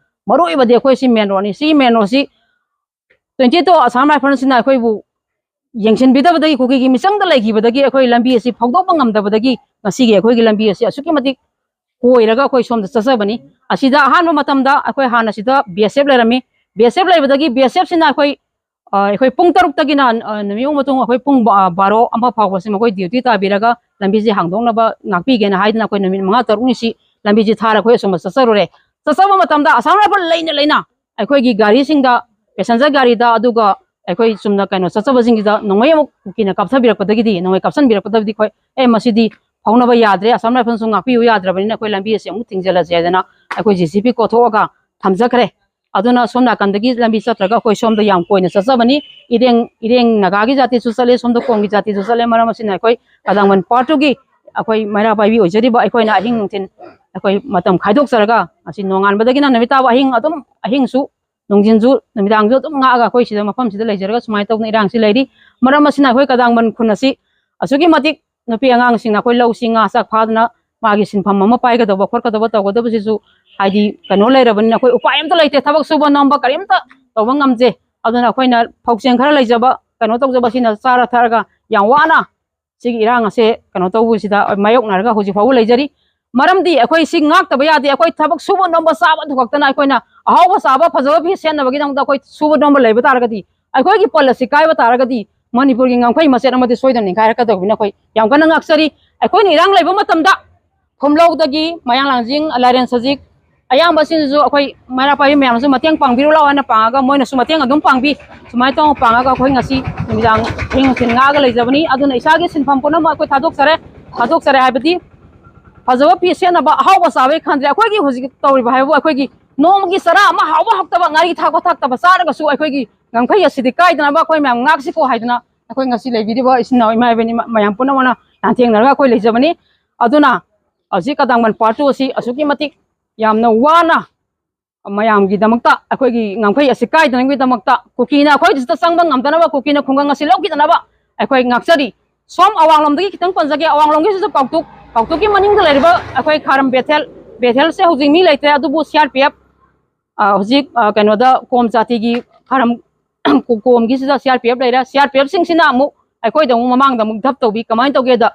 ꯃꯔꯨꯑꯣꯏꯕꯗꯤ ꯑꯩꯈꯣꯏ ꯁꯤ ꯃꯦꯟ ꯔꯣꯗꯅꯤ꯫ ꯁꯤ ꯃꯦꯟ ꯔꯣꯗꯁꯤ ꯇ꯭ꯋꯦꯟꯇꯤ ꯇꯨ ꯑꯁꯥꯝ ꯔꯥꯏꯐꯜꯁꯤꯅ ꯑꯩꯈꯣꯏꯕꯨ ꯌꯦꯡꯁꯤꯟꯕꯤꯗꯕꯗꯒꯤ, ꯀꯨꯀꯤꯒꯤ ꯃꯤꯆꯪꯗ ꯂꯩꯈꯤꯕꯗꯒꯤ ꯑꯩꯈꯣꯏ ꯂꯝꯕꯤ ꯑꯁꯤ ꯐꯥꯎꯗꯣꯛꯄ ꯉꯝꯗꯕꯗꯒꯤ ꯉꯁꯤꯒꯤ ꯑꯩꯈꯣꯏꯒꯤ ꯂꯝꯕꯤ ꯑꯁꯤ ꯑꯁꯨꯛꯀꯤ ꯃꯇꯤꯛ ꯀꯣꯏꯔꯒ ꯑꯩꯈꯣꯏ ꯁꯣꯝꯗ ꯆꯠꯆꯕꯅꯤ꯫ ꯑꯁꯤꯗ ꯑꯍꯥꯟꯕ ꯃꯇꯝꯗ ꯑꯩꯈꯣꯏ ꯍꯥꯟꯅ ꯁꯤꯗ ꯕꯤ ꯑꯦꯁ ꯑꯦꯐ ꯂꯩꯔꯝꯃꯤ꯫ ꯕꯤ ꯑꯦꯁ ꯑꯦꯐ ꯂꯩꯕꯗꯒꯤ ꯕꯤ ꯑꯦꯁ ꯑꯦꯐꯁꯤꯅ ꯑꯩꯈꯣꯏ ꯑꯩꯈꯣꯏ ꯄꯨꯡ ꯇꯔꯨꯛꯇꯒꯤꯅ ꯅꯨꯃꯤꯠ ꯃꯇꯨꯡ ꯑꯩꯈꯣꯏ ꯄꯨꯡ ꯕꯥꯔꯣ ꯑꯃ ꯐꯥꯎꯕꯁꯤ ꯃꯈꯣꯏ ꯗ꯭ꯌꯨꯇꯤ ꯇꯥꯕꯤꯔꯒ ꯂꯝꯕꯤꯁꯦ ꯍꯥꯡꯗꯣꯛꯅꯕ ꯉꯥꯛꯄꯤꯒꯦꯅ ꯍꯥꯏꯗꯅ ꯑꯩꯈꯣꯏ ꯅꯨꯃꯤꯠ ꯃꯉꯥ ꯇꯔꯨꯛꯅꯤ ꯁꯤ ꯂꯝꯕꯤꯁꯤ ꯊꯥꯔ ꯑꯩꯈꯣꯏ ꯑꯁꯣꯝꯗ ꯆꯠꯆꯔꯨꯔꯦ꯫ ꯆꯠꯆꯕ ꯃꯇꯝꯗ ꯑꯁꯥꯝ ꯔꯥꯏꯐꯜ ꯂꯩꯅ ꯂꯩꯅ ꯑꯩꯈꯣꯏꯒꯤ ꯒꯥꯔꯤꯁꯤꯡꯗ, ꯄꯦꯁꯦꯟꯖꯔ ꯒꯥꯔꯤꯗ, ꯑꯗꯨꯒ ꯑꯩꯈꯣꯏ ꯆꯨꯝꯅ ꯀꯩꯅꯣ ꯆꯠꯆꯕꯁꯤꯡꯁꯤꯗ ꯅꯣꯡꯃꯩ ꯑꯃꯨꯛ ꯀꯨꯀꯤꯅ ꯀꯥꯞꯊꯕꯤꯔꯛꯄꯗꯒꯤꯗꯤ, ꯅꯣꯡꯃꯩ ꯀꯥꯞꯁꯟꯕꯤꯔꯛꯄꯗꯒꯤꯗꯤ ꯑꯩꯈꯣꯏ, "ꯑꯦ, ꯃꯁꯤꯗꯤ ꯐꯥꯎꯅꯕ ꯌꯥꯗ꯭ꯔꯦ, ꯑꯁꯥꯝ ꯔꯥꯏꯐꯜꯁꯨ ꯉꯥꯛꯄꯤꯌꯨ ꯌꯥꯗ꯭ꯔꯕꯅꯤꯅ ꯑꯩꯈꯣꯏ ꯂꯝꯕꯤ ꯑꯁꯤ ꯑꯃꯨꯛ ꯊꯤꯡꯖꯤꯜꯂꯁꯦ" ꯍꯥꯏꯗꯅ ꯑꯩꯈꯣꯏ ꯖꯦ ꯁꯤ ꯕꯤ ꯀꯣꯊꯣꯛꯑꯒ ꯊꯝꯖꯈ꯭ꯔꯦ꯫ ꯑꯗꯨꯅ ꯁꯣꯝ ꯅꯥꯀꯟꯗꯒꯤ ꯂꯝꯕꯤ ꯆꯠꯇ꯭ꯔꯒ ꯑꯩꯈꯣꯏ ꯁꯣꯝꯗ ꯌꯥꯝ ꯀꯣꯏꯅ ꯆꯠꯆꯕꯅꯤ꯫ ꯏꯔꯦꯡ, ꯏꯔꯦꯡ ꯅꯥꯒꯥꯒꯤ ꯖꯥꯇꯤꯁꯨ ꯆꯠꯂꯦ, ꯁꯣꯝꯗ ꯀꯣꯝꯒꯤ ꯖꯥꯇꯤꯁꯨ ꯆꯠꯂꯦ꯫ ꯃꯔꯝ ꯑꯁꯤꯅ ꯑꯩꯈꯣꯏ ꯀꯗꯥꯡꯕꯟ ꯄꯥꯔꯠ ꯇꯨꯒꯤ ꯑꯩꯈꯣꯏ ꯃꯩꯔꯥ ꯄꯥꯏꯕꯤ ꯑꯣꯏꯖꯔꯤꯕ ꯑꯩꯈꯣꯏꯅ ꯑꯍꯤꯡ ꯅꯨꯡꯊꯤꯜ ꯑꯩꯈꯣꯏ ꯃꯇꯝ ꯈꯥꯏꯗꯣꯛꯆꯔꯒ ꯉꯁꯤ ꯅꯣꯡꯉꯥꯟꯕꯗꯒꯤꯅ ꯅꯨꯃꯤꯠ ꯇꯥꯕ ꯑꯍꯤꯡ ꯑꯗꯨꯝ, ꯑꯍꯤꯡꯁꯨ ꯅꯨꯡꯊꯤꯟꯁꯨ ꯅꯨꯃꯤꯗꯥꯡꯁꯨ ꯑꯗꯨꯝ ꯉꯥꯛꯑꯒ ꯑꯩꯈꯣꯏ ꯁꯤꯗ, ꯃꯐꯝꯁꯤꯗ ꯂꯩꯖꯔꯒ ꯁꯨꯃꯥꯏꯅ ꯇꯧꯗꯅ ꯏꯔꯥꯡꯁꯤ ꯂꯩꯔꯤ꯫ ꯃꯔꯝ ꯑꯁꯤꯅ ꯑꯩꯈꯣꯏ ꯀꯗꯥꯡꯕꯟ ꯈꯨꯟ ꯑꯁꯤ ꯑꯁꯨꯛꯀꯤ ꯃꯇꯤꯛ ꯅꯨꯄꯤ ꯑꯉꯥꯡꯁꯤꯡꯅ ꯑꯩꯈꯣꯏ ꯂꯧꯁꯤꯡ ꯉꯥ ꯆꯥꯛ ꯐꯥꯗꯅ ꯃꯥꯒꯤ ꯁꯤꯟꯐꯝ ꯑꯃ ꯄꯥꯏꯒꯗꯧꯕ ꯈꯣꯠꯀꯗꯧꯕ ꯇꯧꯒꯗꯕꯁꯤꯁꯨ ꯍꯥꯏꯗꯤ ꯀꯩꯅꯣ ꯂꯩꯔꯕꯅꯤꯅ ꯑꯩꯈꯣꯏ ꯎꯄꯥꯏ ꯑꯝꯇ ꯂꯩꯇꯦ, ꯊꯕꯛ ꯁꯨꯕ ꯅꯣꯝꯕ ꯀꯔꯤꯝꯇ ꯇꯧꯕ ꯉꯝꯗꯦ꯫ ꯑꯗꯨꯅ ꯑꯩꯈꯣꯏꯅ ꯐꯧꯆꯦꯡ ꯈꯔ ꯂꯩꯖꯕ, ꯀꯩꯅꯣ ꯇꯧꯖꯕꯁꯤꯅ ꯆꯥꯔ ꯊꯛꯑꯒ ꯌꯥꯝ ꯋꯥꯅ ꯁꯤꯒꯤ ꯏꯔꯥꯡ ꯑꯁꯦ ꯀꯩꯅꯣ ꯇꯧꯕꯁꯤꯗ ꯃꯥꯌꯣꯛꯅꯔꯒ ꯍꯧꯖꯤꯛ ꯐꯥꯎꯕ ꯂꯩꯖꯔꯤ꯫ ꯃꯔꯝꯗꯤ ꯑꯩꯈꯣꯏ ꯁꯤ ꯉꯥꯛꯇꯕ ꯌꯥꯗꯦ꯫ ꯑꯩꯈꯣꯏ ꯊꯕꯛ ꯁꯨꯕ ꯅꯣꯝꯕ ꯆꯥꯕ ꯑꯗꯨ ꯈꯛꯇꯅ, ꯑꯩꯈꯣꯏꯅ ꯑꯍꯥꯎꯕ ꯆꯥꯕ, ꯐꯖꯕ ꯐꯤ ꯁꯦꯠꯅꯕꯒꯤꯗꯃꯛꯇ ꯑꯩꯈꯣꯏ ꯁꯨꯕ ꯅꯣꯝꯕ ꯂꯩꯕ ꯇꯥꯔꯒꯗꯤ, ꯑꯩꯈꯣꯏꯒꯤ ꯄꯣꯠ ꯑꯁꯤ ꯀꯥꯏꯕ ꯇꯥꯔꯒꯗꯤ ꯃꯅꯤꯄꯨꯔꯒꯤ ꯉꯝꯈꯩ ꯃꯆꯦꯠ ꯑꯃꯗꯤ ꯁꯣꯏꯗꯅ ꯅꯤꯡꯈꯥꯏꯔꯛꯀꯗꯧꯕꯅꯤꯅ ꯑꯩꯈꯣꯏ ꯌꯥꯝ ꯀꯟꯅ ꯉꯥꯛꯆꯔꯤ꯫ ꯑꯩꯈꯣꯏꯅ ꯏꯔꯥꯡ ꯂꯩꯕ ꯃꯇꯝꯗ ꯈꯨꯝꯂꯧꯗꯒꯤ ꯃꯌꯥꯡ ꯂꯥꯡꯖꯤꯡ, ꯂꯥꯏꯔꯦꯟ ꯁꯖꯤꯛ, ꯑꯌꯥꯝꯕꯁꯤꯡꯁꯨ ꯑꯩꯈꯣꯏ ꯃꯩꯔꯥ ꯄꯥꯏꯕꯤ ꯃꯌꯥꯝꯁꯨ ꯃꯇꯦꯡ ꯄꯥꯡꯕꯤꯔꯨ ꯂꯥꯛꯑꯣ ꯍꯥꯏꯅ ꯄꯥꯡꯉꯒ ꯃꯣꯏꯅꯁꯨ ꯃꯇꯦꯡ ꯑꯗꯨꯝ ꯄꯥꯡꯕꯤ꯫ ꯁꯨꯃꯥꯏꯅ ꯇꯧꯅ ꯄꯥꯡꯉꯒ ꯑꯩꯈꯣꯏ ꯉꯁꯤ ꯅꯨꯃꯤꯗꯥꯡ ꯑꯍꯤꯡ ꯅꯨꯡꯊꯤꯜ ꯉꯥꯛꯑꯒ ꯂꯩꯖꯕꯅꯤ꯫ ꯑꯗꯨꯅ ꯏꯁꯥꯒꯤ ꯁꯤꯟꯐꯝ ꯄꯨꯝꯅꯃꯛ ꯑꯩꯈꯣꯏ ꯊꯥꯗꯣꯛꯆꯔꯦ꯫ ꯊꯥꯗꯣꯛꯆꯔꯦ ꯍꯥꯏꯕꯗꯤ ꯐꯖꯕ ꯐꯤ ꯁꯦꯠꯅꯕ, ꯑꯍꯥꯎꯕ ꯆꯥꯕꯒꯤ ꯈꯟꯗ꯭ꯔꯦ꯫ ꯑꯩꯈꯣꯏꯒꯤ ꯍꯧꯖꯤꯛ ꯇꯧꯔꯤꯕ ꯍꯥꯏꯕꯨ ꯑꯩꯈꯣꯏꯒꯤ ꯅꯣꯡꯃꯒꯤ ꯆꯔꯥ ꯑꯃ ꯍꯥꯎꯕ ꯍꯥꯎꯇꯕ, ꯉꯥꯔꯤ ꯊꯥꯛꯄ ꯊꯥꯛꯇꯕ ꯆꯥꯔꯒꯁꯨ ꯑꯩꯈꯣꯏꯒꯤ ꯉꯝꯈꯩ ꯑꯁꯤꯗꯤ ꯀꯥꯏꯗꯅꯕ ꯑꯩꯈꯣꯏ ꯃꯌꯥꯝ ꯉꯥꯛꯁꯤꯀꯣ ꯍꯥꯏꯗꯅ ꯑꯩꯈꯣꯏ ꯉꯁꯤ ꯂꯩꯕꯤꯔꯤꯕ ꯏꯆꯤꯟ ꯏꯅꯥꯎ ꯏꯃꯥ ꯏꯕꯦꯟ ꯃꯌꯥꯝ ꯄꯨꯝꯅꯃꯛꯅ ꯂꯥꯟꯊꯦꯡꯅꯔꯒ ꯑꯩꯈꯣꯏ ꯂꯩꯖꯕꯅꯤ꯫ ꯑꯗꯨꯅ ꯍꯧꯖꯤꯛ ꯀꯗꯥꯡꯕꯟ ꯄꯥꯔꯠ ꯇꯨ ꯑꯁꯤ ꯑꯁꯨꯛꯀꯤ ꯃꯇꯤꯛ ꯌꯥꯝꯅ ꯋꯥꯅ ꯃꯌꯥꯝꯒꯤꯗꯃꯛꯇ, ꯑꯩꯈꯣꯏꯒꯤ ꯉꯝꯈꯩ ꯑꯁꯤ ꯀꯥꯏꯗꯅꯕꯒꯤꯗꯃꯛꯇ ꯀꯨꯀꯤꯅ ꯑꯩꯈꯣꯏꯗ ꯆꯪꯕ ꯉꯝꯗꯅꯕ, ꯀꯨꯀꯤꯅ ꯈꯨꯡꯒꯪ ꯑꯁꯤ ꯂꯧꯈꯤꯗꯅꯕ ꯑꯩꯈꯣꯏ ꯉꯥꯛꯆꯔꯤ꯫ ꯁꯣꯝ ꯑꯋꯥꯡꯂꯣꯝꯗꯒꯤ ꯈꯤꯇꯪ ꯄꯟꯖꯒꯦ, ꯑꯋꯥꯡꯂꯣꯝꯒꯤꯁꯤꯁꯨ ꯄꯥꯎꯇꯨꯛ, ꯄꯥꯎꯇꯨꯛꯀꯤ ꯃꯅꯤꯡꯗ ꯂꯩꯔꯤꯕ ꯑꯩꯈꯣꯏ ꯈꯥꯔꯝ ꯕꯦꯊꯦꯜ, ꯕꯦꯊꯦꯜꯁꯦ ꯍꯧꯖꯤꯛ ꯃꯤ ꯂꯩꯇ꯭ꯔꯦ, ꯑꯗꯨꯕꯨ ꯁꯤ ꯑꯥꯔ ꯄꯤ ꯑꯦꯐ, ꯑ, ꯍꯧꯖꯤꯛ, ꯑ, ꯀꯩꯅꯣꯗ ꯀꯣꯝ ꯖꯥꯇꯤꯒꯤ ꯈꯥꯔꯝ ꯀꯣꯝꯒꯤꯁꯤꯗ ꯁꯤ ꯑꯥꯔ ꯄꯤ ꯑꯦꯐ ꯂꯩꯔꯦ꯫ ꯁꯤ ꯑꯥꯔ ꯄꯤ ꯑꯦꯐꯁꯤꯡꯁꯤꯅ ꯑꯃꯨꯛ ꯑꯩꯈꯣꯏꯗ ꯑꯃꯨꯛ ꯃꯃꯥꯡꯗ ꯑꯃꯨꯛ ꯙꯞ ꯇꯧꯕꯤ꯫ ꯀꯃꯥꯏꯅ ꯇꯧꯒꯦꯗ,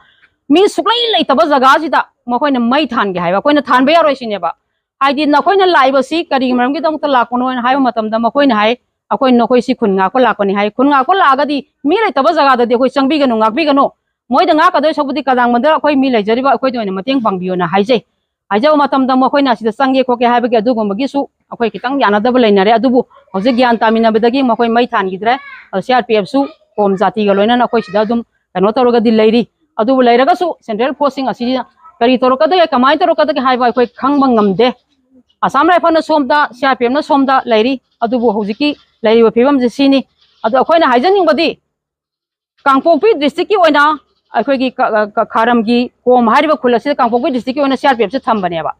ꯃꯤ ꯁꯨꯛꯂꯩ ꯂꯩꯇꯕ ꯖꯒꯥꯁꯤꯗ ꯃꯈꯣꯏꯅ ꯃꯩ ꯊꯥꯟꯒꯦ ꯍꯥꯏꯕ, ꯑꯩꯈꯣꯏꯅ ꯊꯥꯟꯕ ꯌꯥꯔꯣꯏ ꯁꯤꯅꯦꯕ꯫ ꯍꯥꯏꯗꯤ ꯅꯈꯣꯏꯅ ꯂꯥꯛꯏꯕꯁꯤ ꯀꯔꯤꯒꯤ ꯃꯔꯝꯒꯤꯗꯃꯛꯇ ꯂꯥꯛꯄꯅꯣ ꯍꯥꯏꯅ ꯍꯥꯏꯕ ꯃꯇꯝꯗ ꯃꯈꯣꯏꯅ ꯍꯥꯏ, ꯑꯩꯈꯣꯏ ꯅꯈꯣꯏ ꯁꯤ ꯈꯨꯟ ꯉꯥꯛꯄ ꯂꯥꯛꯄꯅꯤ ꯍꯥꯏ꯫ ꯈꯨꯟ ꯉꯥꯛꯄ ꯂꯥꯛꯑꯒꯗꯤ ꯃꯤ ꯂꯩꯇꯕ ꯖꯒꯥꯗꯗꯤ ꯑꯩꯈꯣꯏ ꯆꯪꯕꯤꯒꯅꯨ, ꯉꯥꯛꯄꯤꯒꯅꯨ꯫ ꯃꯣꯏꯗ ꯉꯥꯛꯀꯗꯣꯏ ꯁꯔꯨꯛꯄꯨꯗꯤ ꯀꯗꯥꯡꯕꯟꯗ ꯑꯩꯈꯣꯏ ꯃꯤ ꯂꯩꯖꯔꯤꯕ ꯑꯩꯈꯣꯏꯗ ꯑꯣꯏꯅ ꯃꯇꯦꯡ ꯄꯥꯡꯕꯤꯌꯣꯅ ꯍꯥꯏꯖꯩ꯫ ꯍꯥꯏꯖꯕ ꯃꯇꯝꯗ ꯃꯈꯣꯏꯅ ꯑꯁꯤꯗ ꯆꯪꯒꯦ ꯈꯣꯠꯀꯦ ꯍꯥꯏꯕꯒꯤ ꯑꯗꯨꯒꯨꯝꯕꯒꯤꯁꯨ ꯑꯩꯈꯣꯏ ꯈꯤꯇꯪ ꯌꯥꯅꯗꯕ ꯂꯩꯅꯔꯦ꯫ ꯑꯗꯨꯕꯨ ꯍꯧꯖꯤꯛ ꯒ꯭ꯌꯥꯟ ꯇꯥꯃꯤꯟꯅꯕꯗꯒꯤ ꯃꯈꯣꯏ ꯃꯩ ꯊꯥꯟꯈꯤꯗ꯭ꯔꯦ꯫ ꯑꯗꯣ ꯁꯤ ꯑꯥꯔ ꯄꯤ ꯑꯦꯐꯁꯨ ꯀꯣꯝ ꯖꯥꯇꯤꯒ ꯂꯣꯏꯅꯅ ꯑꯩꯈꯣꯏ ꯁꯤꯗ ꯑꯗꯨꯝ ꯀꯩꯅꯣ ꯇꯧꯔꯒꯗꯤ ꯂꯩꯔꯤ꯫ ꯑꯗꯨꯕꯨ ꯂꯩꯔꯒꯁꯨ ꯁꯦꯟꯇ꯭ꯔꯦꯜ ꯐꯣꯔꯁꯁꯤꯡ ꯑꯁꯤ ꯀꯔꯤ ꯇꯧꯔꯛꯀꯗꯒꯦ, ꯀꯃꯥꯏꯅ ꯇꯧꯔꯛꯀꯗꯒꯦ ꯍꯥꯏꯕ ꯑꯩꯈꯣꯏ ꯈꯪꯕ ꯉꯝꯗꯦ꯫ ꯑꯁꯥꯝ ꯔꯥꯏꯐꯜꯅ ꯁꯣꯝꯗ, ꯁꯤ ꯑꯥꯔ ꯄꯤ ꯑꯦꯐꯅ ꯁꯣꯝꯗ ꯂꯩꯔꯤ꯫ ꯑꯗꯨꯕꯨ ꯍꯧꯖꯤꯛꯀꯤ ꯂꯩꯔꯤꯕ ꯐꯤꯕꯝꯁꯦ ꯁꯤꯅꯤ꯫ ꯑꯗꯣ ꯑꯩꯈꯣꯏꯅ ꯍꯥꯏꯖꯅꯤꯡꯕꯗꯤ, ꯀꯥꯡꯄꯣꯛꯄꯤ ꯗꯤꯁꯇ꯭ꯔꯤꯛꯀꯤ ꯑꯣꯏꯅ ꯑꯩꯈꯣꯏꯒꯤ ꯀ-, ꯀ-, ꯈꯥꯔꯝꯒꯤ ꯀꯣꯝ ꯍꯥꯏꯔꯤꯕ ꯈꯨꯜ ꯑꯁꯤꯗ ꯀꯥꯡꯄꯣꯛꯄꯤ ꯗꯤꯁꯇ꯭ꯔꯤꯛꯀꯤ ꯑꯣꯏꯅ C R P ꯑꯦꯐꯁꯦ ꯊꯝꯕꯅꯦꯕ꯫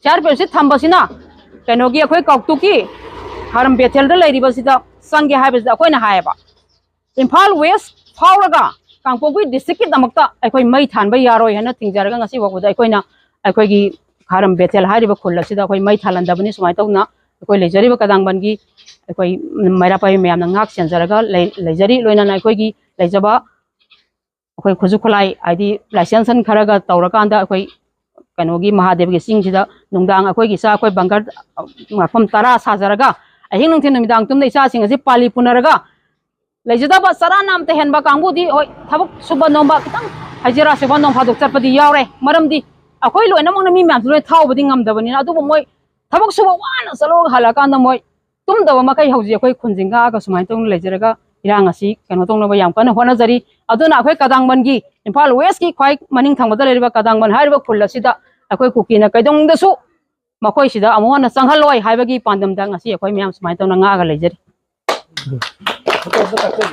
C R P ꯑꯦꯐꯁꯦ ꯊꯝꯕꯁꯤꯅ ꯀꯩꯅꯣꯒꯤ ꯑꯩꯈꯣꯏ ꯀꯥꯎꯇꯨꯛꯀꯤ ꯈꯥꯔꯝ ꯕꯦꯊꯦꯜꯗ ꯂꯩꯔꯤꯕꯁꯤꯗ ꯆꯪꯒꯦ ꯍꯥꯏꯕꯁꯤꯗ ꯑꯩꯈꯣꯏꯅ ꯍꯥꯏꯌꯦꯕ, ꯏꯝꯐꯥꯜ ꯋꯦꯁ ꯐꯥꯎꯔꯒ ꯀꯥꯡꯄꯣꯛꯄꯤ ꯗꯤꯁꯇ꯭ꯔꯤꯛꯀꯤꯗꯃꯛꯇ ꯑꯩꯈꯣꯏ ꯃꯩ ꯊꯥꯟꯕ ꯌꯥꯔꯣꯏ ꯍꯥꯏꯅ ꯊꯤꯡꯖꯔꯒ ꯉꯁꯤ ꯐꯥꯎꯕꯗ ꯑꯩꯈꯣꯏꯅ ꯑꯩꯈꯣꯏꯒꯤ ꯈꯥꯔꯝ ꯕꯦꯊꯦꯜ ꯍꯥꯏꯔꯤꯕ ꯈꯨꯜ ꯑꯁꯤꯗ ꯑꯩꯈꯣꯏ ꯃꯩ ꯊꯥꯜꯍꯟꯗꯕꯅꯤ꯫ ꯁꯨꯃꯥꯏꯅ ꯇꯧꯅ ꯑꯩꯈꯣꯏ ꯂꯩꯖꯔꯤꯕ ꯀꯗꯥꯡꯕꯟꯒꯤ ꯑꯩꯈꯣꯏ ꯃꯩꯔꯥ ꯄꯥꯏꯕꯤ ꯃꯌꯥꯝꯅ ꯉꯥꯛ ꯁꯦꯟꯖꯔꯒ ꯂꯩ-, ꯂꯩꯖꯔꯤ꯫ ꯂꯣꯏꯅꯅ ꯑꯩꯈꯣꯏꯒꯤ ꯂꯩꯖꯕ ꯑꯩꯈꯣꯏ ꯈꯨꯠꯁꯨ ꯈꯨꯠꯂꯥꯏ, ꯍꯥꯏꯗꯤ ꯂꯥꯏꯁꯦꯟꯁ ꯈꯔꯒ ꯇꯧꯔꯀꯥꯟꯗ ꯑꯩꯈꯣꯏ ꯀꯩꯅꯣꯒꯤ ꯃꯍꯥꯗꯦꯕꯒꯤ ꯆꯤꯡꯁꯤꯗ ꯅꯨꯡꯗꯥꯡ ꯑꯩꯈꯣꯏꯒꯤ ꯏꯆꯥ ꯑꯩꯈꯣꯏ ꯕꯪꯀꯔ ꯃꯐꯝ ꯇꯔꯥ ꯁꯥꯖꯔꯒ ꯑꯍꯤꯡ ꯅꯨꯡꯊꯤꯜ ꯅꯨꯃꯤꯗꯥꯡ ꯇꯨꯝꯗ ꯏꯆꯥꯁꯤꯡ ꯑꯁꯤ ꯄꯥꯂꯤ ꯄꯨꯅꯔꯒ ꯂꯩꯖꯗꯕ ꯆꯔꯥ ꯅꯥꯝꯇ ꯍꯦꯟꯕ ꯀꯥꯡꯕꯨꯗꯤ ꯍꯣꯏ ꯊꯕꯛ ꯁꯨꯕ ꯅꯣꯝꯕ ꯈꯤꯇꯪ ꯍꯖꯤꯔꯥ ꯁꯨꯕ ꯅꯣꯡ ꯐꯥꯗꯣꯛ ꯆꯠꯄꯗꯤ ꯌꯥꯎꯔꯦ꯫ ꯃꯔꯝꯗꯤ ꯑꯩꯈꯣꯏ ꯂꯣꯏꯅꯃꯛꯅ ꯃꯤ ꯃꯌꯥꯝꯁꯨ ꯂꯣꯏ ꯊꯥꯎꯕꯗꯤ ꯉꯝꯗꯕꯅꯤꯅ꯫ ꯑꯗꯨꯕꯨ ꯃꯣꯏ ꯊꯕꯛ ꯁꯨꯕ ꯋꯥꯅ ꯆꯠꯂꯨꯔꯒ ꯍꯜꯂꯛꯑꯀꯥꯟꯗ ꯃꯣꯏ ꯇꯨꯝꯗꯕ ꯃꯈꯩ ꯍꯧꯖꯤꯛ ꯑꯩꯈꯣꯏ ꯈꯨꯟꯁꯦ ꯉꯥꯛꯑꯒ ꯁꯨꯃꯥꯏꯅ ꯇꯧꯅ ꯂꯩꯖꯔꯒ ꯏꯔꯥꯡ ꯑꯁꯤ ꯀꯩꯅꯣ ꯇꯧꯅꯕ ꯌꯥꯝ ꯀꯟꯅ ꯍꯣꯠꯅꯖꯔꯤ꯫ ꯑꯗꯨꯅ ꯑꯩꯈꯣꯏ ꯀꯗꯥꯡꯕꯟꯒꯤ ꯏꯝꯐꯥꯜ ꯋꯦꯁꯀꯤ ꯈ꯭ꯋꯥꯏ ꯃꯅꯤꯡ ꯊꯪꯕꯗ ꯂꯩꯔꯤꯕ ꯀꯗꯥꯡꯕꯟ ꯍꯥꯏꯔꯤꯕ ꯈꯨꯜ ꯑꯁꯤꯗ ꯑꯩꯈꯣꯏ ꯀꯨꯀꯤꯅ ꯀꯩꯗꯧꯅꯨꯡꯗꯁꯨ ꯃꯈꯣꯏꯁꯤꯗ ꯑꯃꯨꯛ ꯍꯟꯅ ꯆꯪꯍꯜꯂꯣꯏ ꯍꯥꯏꯕꯒꯤ ꯄꯥꯟꯗꯝꯗ ꯉꯁꯤ ꯑꯩꯈꯣꯏ ꯃꯌꯥꯝ ꯁꯨꯃꯥꯏꯅ ꯇꯧꯅ ꯉꯥꯛꯑꯒ ꯂꯩꯖꯔꯤ꯫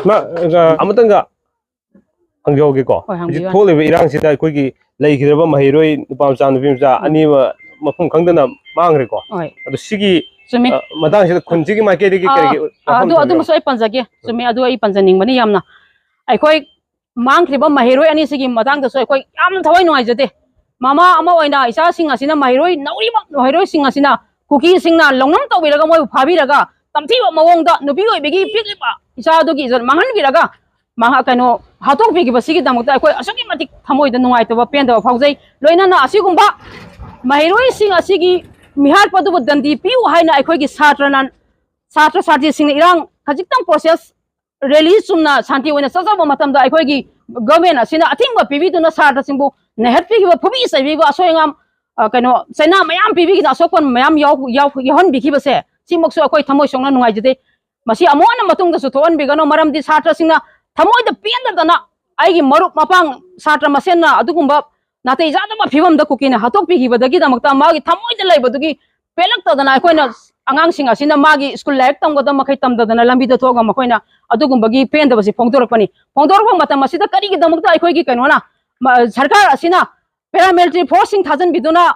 ꯃꯥ, ꯑ, ꯑꯃꯇꯪꯒ ꯍꯪꯖꯍꯧꯒꯦꯀꯣ꯫ ꯍꯣꯏ, ꯍꯧꯖꯤꯛ ꯍꯪꯕꯤꯌꯨ꯫ ꯊꯣꯛꯂꯤꯕ ꯏꯔꯥꯡꯁꯤꯗ ꯑꯩꯈꯣꯏꯒꯤ ꯂꯩꯈꯤꯗ꯭ꯔꯕ ꯃꯍꯩꯔꯣꯏ ꯅꯨꯄꯥ ꯃꯆꯥ ꯅꯨꯄꯤ ꯃꯆꯥ ꯑꯅꯤꯃꯛ ꯃꯐꯝ ꯈꯪꯗꯅ ꯃꯥꯡꯈ꯭ꯔꯦꯀꯣ꯫ ꯍꯣꯏ꯫ ꯑꯗꯣ ꯁꯤꯒꯤ ꯆꯨꯝꯃꯤ꯫ ꯑ, ꯃꯇꯥꯡꯁꯤꯗ ꯈꯨꯟꯁꯤꯒꯤ ꯃꯥꯏꯀꯩꯗꯒꯤ ꯀꯔꯤꯒꯤ ꯑꯥ, ꯑꯗꯨ, ꯑꯗꯨꯃꯁꯨ ꯑꯩ ꯄꯟꯖꯒꯦ꯫ ꯆꯨꯝꯃꯤ, ꯑꯗꯨ ꯑꯩ ꯄꯟꯖꯅꯤꯡꯕꯅꯤ ꯌꯥꯝꯅ꯫ ꯑꯩꯈꯣꯏ ꯃꯥꯡꯈ꯭ꯔꯤꯕ ꯃꯍꯩꯔꯣꯏ ꯑꯅꯤꯁꯤꯒꯤ ꯃꯇꯥꯡꯗꯁꯨ ꯑꯩꯈꯣꯏ ꯌꯥꯝꯅ ꯊꯋꯥꯏ ꯅꯨꯡꯉꯥꯏꯖꯗꯦ꯫ ꯃꯃꯥ ꯑꯃ ꯑꯣꯏꯅ ꯏꯆꯥꯁꯤꯡ ꯑꯁꯤꯅ ꯃꯍꯩꯔꯣꯏ ꯅꯧꯔꯤꯕ ꯃꯍꯩꯔꯣꯏꯁꯤꯡ ꯑꯁꯤꯅ ꯀꯨꯀꯤꯁꯤꯡꯅ ꯂꯧꯅꯝ ꯇꯧꯕꯤꯔꯒ ꯃꯣꯏꯕꯨ ꯐꯥꯕꯤꯔꯒ ꯇꯝꯊꯤꯕ ꯃꯑꯣꯡꯗ ꯅꯨꯄꯤ ꯑꯣꯏꯕꯤꯒꯤ ꯄꯤꯛꯂꯤꯕ ꯏꯆꯥꯗꯨꯒꯤ ꯏꯖꯠ ꯃꯥꯡꯍꯟꯕꯤꯔꯒ ꯃꯍꯥꯛ ꯀꯩꯅꯣ ꯍꯥꯠꯇꯣꯛꯄꯤꯈꯤꯕꯁꯤꯒꯤꯗꯃꯛꯇ ꯑꯩꯈꯣꯏ ꯑꯁꯨꯛꯀꯤ ꯃꯇꯤꯛ ꯊꯃꯣꯏꯗ ꯅꯨꯡꯉꯥꯏꯇꯕ ꯄꯦꯟꯗꯕ ꯐꯥꯎꯖꯩ꯫ ꯂꯣꯏꯅꯅ ꯑꯁꯤꯒꯨꯝꯕ ꯃꯍꯩꯔꯣꯏꯁꯤꯡ ꯑꯁꯤꯒꯤ ꯃꯤꯍꯥꯠꯄ ꯑꯗꯨꯕꯨ ꯗꯟꯗꯤ ꯄꯤꯌꯨ ꯍꯥꯏꯅ ꯑꯩꯈꯣꯏꯒꯤ ꯁꯥꯇ꯭ꯔꯅ ꯁꯥꯇ꯭ꯔ ꯁꯥꯇ꯭ꯔꯤꯁꯤꯡꯅ ꯏꯔꯥꯡ ꯈꯖꯤꯛꯇꯪ ꯄ꯭ꯔꯣꯁꯦꯁ ꯔꯦꯂꯤ ꯆꯨꯝꯅ ꯁꯥꯟꯇꯤ ꯑꯣꯏꯅ ꯆꯠꯆꯕ ꯃꯇꯝꯗ ꯑꯩꯈꯣꯏꯒꯤ ꯒꯚꯔꯟꯃꯦꯟ ꯑꯁꯤꯅ ꯑꯊꯤꯡꯕ ꯄꯤꯕꯤꯗꯨꯅ ꯁꯥꯇ꯭ꯔꯁꯤꯡꯕꯨ ꯅꯩꯍꯠꯄꯤꯈꯤꯕ, ꯐꯨꯕꯤ ꯆꯩꯕꯤꯕ, ꯑꯁꯣꯏ ꯑꯉꯥꯝ, ꯑ, ꯀꯩꯅꯣ, ꯆꯩꯅꯥ ꯃꯌꯥꯝ ꯄꯤꯕꯤꯈꯤꯗꯅ ꯑꯁꯣꯛꯄ ꯃꯌꯥꯝ ꯌꯥꯎ-, ꯌꯥꯎ-, ꯌꯥꯎꯍꯟꯕꯤꯈꯤꯕꯁꯦ, ꯁꯤꯃꯛꯁꯨ ꯑꯩꯈꯣꯏ ꯊꯃꯣꯏ ꯁꯣꯛꯅ ꯅꯨꯡꯉꯥꯏꯖꯗꯦ꯫ ꯃꯁꯤ ꯑꯃꯨꯛ ꯍꯟꯅ ꯃꯇꯨꯡꯗꯁꯨ ꯊꯣꯛꯍꯟꯕꯤꯒꯅꯨ, ꯃꯔꯝꯗꯤ ꯁꯥꯇ꯭ꯔꯁꯤꯡꯅ ꯊꯃꯣꯏꯗ ꯄꯦꯟꯗꯗꯅ ꯑꯩꯒꯤ ꯃꯔꯨꯞ ꯃꯄꯥꯡ ꯁꯥꯇ꯭ꯔ ꯃꯁꯦꯟꯅ ꯑꯗꯨꯒꯨꯝꯕ ꯅꯥꯇꯩ ꯆꯥꯗꯕ ꯐꯤꯕꯝꯗ ꯀꯨꯀꯤꯅ ꯍꯥꯠꯇꯣꯛꯄꯤꯈꯤꯕꯗꯒꯤꯗꯃꯛꯇ ꯃꯥꯒꯤ ꯊꯃꯣꯏꯗ ꯂꯩꯕꯗꯨꯒꯤ ꯄꯦꯜꯂꯛꯇꯗꯅ ꯑꯩꯈꯣꯏꯅ ꯑꯉꯥꯡꯁꯤꯡ ꯑꯁꯤꯅ ꯃꯥꯒꯤ ꯁ꯭ꯀꯨꯜ ꯂꯥꯏꯔꯤꯛ ꯇꯝꯒꯗꯕ ꯃꯈꯩ ꯇꯝꯗꯗꯅ ꯂꯝꯕꯤꯗ ꯊꯣꯛꯑꯒ ꯃꯈꯣꯏꯅ ꯑꯗꯨꯒꯨꯝꯕꯒꯤ ꯄꯦꯟꯗꯕꯁꯤ ꯐꯣꯡꯗꯣꯔꯛꯄꯅꯤ꯫ ꯐꯣꯡꯗꯣꯔꯛꯄ ꯃꯇꯝ ꯑꯁꯤꯗ ꯀꯔꯤꯒꯤꯗꯃꯛꯇ ꯑꯩꯈꯣꯏꯒꯤ ꯀꯩꯅꯣꯅ, ꯃ-, ꯁꯔꯀꯥꯔ ꯑꯁꯤꯅ ꯄꯦꯔꯥꯃꯤꯂꯤꯇꯔꯤ ꯐꯣꯔꯁꯁꯤꯡ ꯊꯥꯖꯤꯟꯕꯤꯗꯨꯅ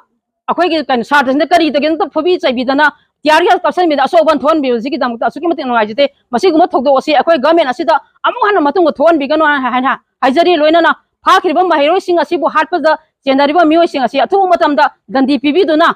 ꯑꯩꯈꯣꯏꯒꯤ ꯀꯩꯅꯣ ꯁꯥꯇ꯭ꯔꯁꯤꯡꯗ ꯀꯔꯤꯗꯒꯤꯅꯣ ꯐꯨꯕꯤ ꯆꯩꯕꯤꯗꯅ tear gas ꯀꯥꯞꯁꯤꯟꯕꯤꯗꯅ ꯑꯁꯣꯛ ꯑꯄꯟ ꯊꯣꯛꯍꯟꯕꯤꯕꯁꯤꯒꯤꯗꯃꯛꯇ ꯑꯁꯨꯛꯀꯤ ꯃꯇꯤꯛ ꯅꯨꯡꯉꯥꯏꯖꯗꯦ꯫ ꯃꯁꯤꯒꯨꯝꯕ ꯊꯧꯗꯣꯛ ꯑꯁꯤ ꯑꯩꯈꯣꯏ ꯒꯚꯔꯟꯃꯦꯟ ꯑꯁꯤꯗ ꯑꯃꯨꯛ ꯍꯟꯅ ꯃꯇꯨꯡꯗ ꯊꯣꯛꯍꯟꯕꯤꯒꯅꯨ ꯍꯥꯏꯅ ꯍꯥꯏꯖꯔꯤ꯫ ꯂꯣꯏꯅꯅ ꯐꯥꯈꯤꯕ ꯃꯍꯩꯔꯣꯏꯁꯤꯡ ꯑꯁꯤꯕꯨ ꯍꯥꯠꯄꯗ ꯆꯦꯟꯅꯔꯤꯕ ꯃꯤꯑꯣꯏꯁꯤꯡ ꯑꯁꯤ ꯑꯊꯨꯕ ꯃꯇꯝꯗ ꯗꯟꯗꯤ ꯄꯤꯕꯤꯗꯨꯅ